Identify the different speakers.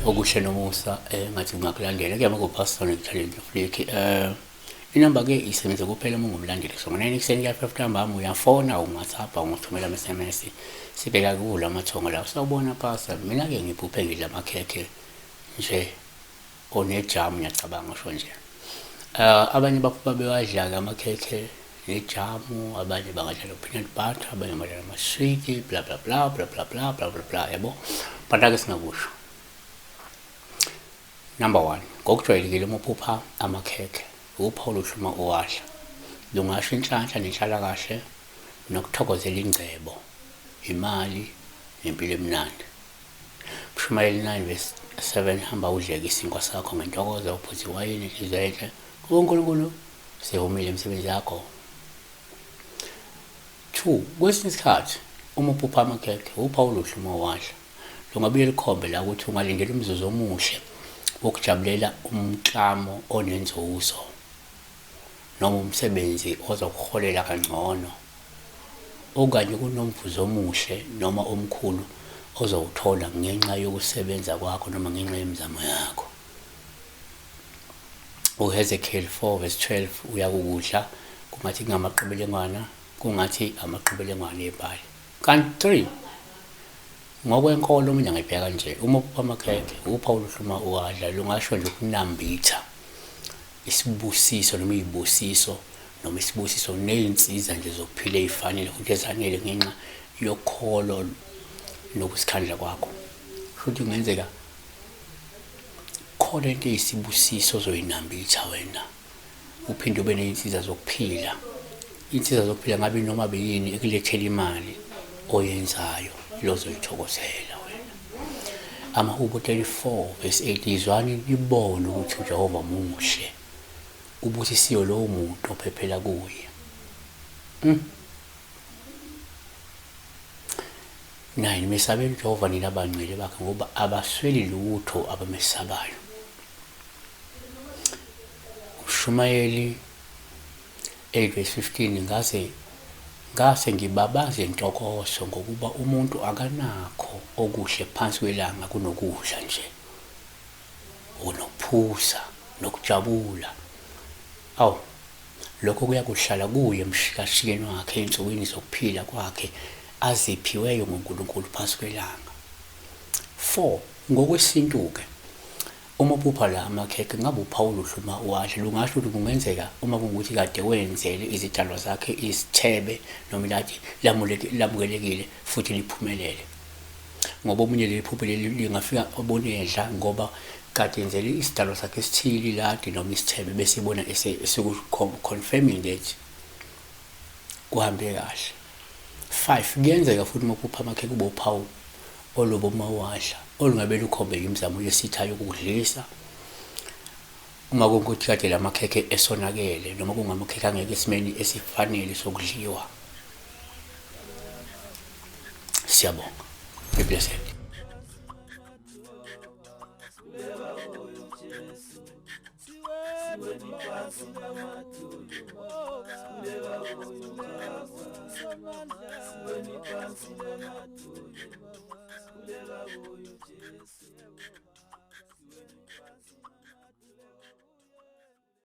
Speaker 1: Okuhle nomusa engathi kungakulandela kuyama kuPastor Ngithaleni Flick. Inamba ke isebenza kuphela uma ungumlandeli. So ngo-9 ekuseni kuya 5 ntambama uyafona, ungaWhatsApp, ungathumela ama-SMS. Sibheka kuwo amathongo lawo. Sawubona Pastor, mina-ke ngiphuphe ngidla amakhekhe nje onejamu ngiyacabanga usho nje. Abanye baphupha bewadla-ke amakhekhe nejamu, abanye bangadla no-peanut butter, abanye badla namaswidi, bla bla bla bla bla bla bla bla bla yabo. But ake singakusho. Number 1, ngokujwayelekile uma uphupha amakhekhe, uphawu oluhle uma uwadla. Lungasho inhlanhla nenhlalakahle nokuthokozela ingcebo, imali nempilo emnandi. Mshumayeli 9 verse 7, hamba udleke isinkwa sakho ngentokozo, uphuze iwayini inhliziyo enhle, ngoba uNkulunkulu sevumile imisebenzi yakho. 2, kwesinye isikhathi uma uphupha amakhekhe, uphawu oluhle uma uwadla. Lungabuye likhombe la ukuthi ungalindela umzuzu omuhle wokujabulela umklamo onenzuzo noma umsebenzi ozokuholela kangcono, okanye kunomvuzo omuhle noma omkhulu ozowuthola ngenxa yokusebenza kwakho noma ngenxa yemizamo yakho. UHezekiel 4 verse 12, uyakukudla kungathi kungamaqebelengwana, kungathi amaqebelengwana ebhali. Kanti 3, ngokwenkolo mina ngibheka nje, uma uphupha amakhekhe, uphawu oluhle uma uwadla, lungasho nje ukunambitha isibusiso noma iy'busiso noma isibusiso ney'nsiza nje zokuphila ey'fanele futhi ezanele ngenxa yokholo nokuzikhandla kwakho. Futhi kungenzeka khona into eyisibusiso ozoyinambitha wena, uphinde ube ney'nsiza zokuphila. Iy'nsiza zokuphila ngabe noma beyini ekulethela imali oyenzayo lozoyithokozela wena. Amahubo 34 verse 8, yizwani nibone ukuthi uJehova muhle, ubusisiwe lowo muntu ophephela kuye. 9, mesabeni uJehova nina abangcwele bakhe, ngoba abasweli lutho abamesabayo. Ushumayeli 8 verse 15, ngase ngibabaze intokozo ngokuba umuntu akanakho okuhle phansi kwelanga kunokudla nje, nokuphuza nokujabula. Awu, lokho kuyakuhlala kuye emshikashikeni wakhe ey'nsukwini zokuphila kwakhe aziphiweyo nguNkulunkulu phansi kwelanga. 4, ngokwesintu-ke, uma uphupha la amakhekhe ngabe uphawu oluhle uma uwadla, lungasho ukuthi kungenzeka uma kungukuthi kade wenzele izidalwa zakhe isithebe noma iladi lamukelekile futhi liphumelele. Ngoba omunye leli phupho leli lingafika obone edla ngoba kade enzele isidalwa sakhe esithile iladi noma isithebe, bese ebona eseku-confirming that kuhambe kahle. 5, kuyenzeka futhi uma uphupha amakhekhe kube uphawu olubi uma uwadla, olungabe lukhombe imizamo yesitha yokukudlisa. Uma kungukuthi kade la makhekhe esonakele noma kungamakhekhe angekho esimeni esifanele sokudliwa. Siyabonga. Be blessed.
Speaker 2: Sikhuleka kuyo Jesu.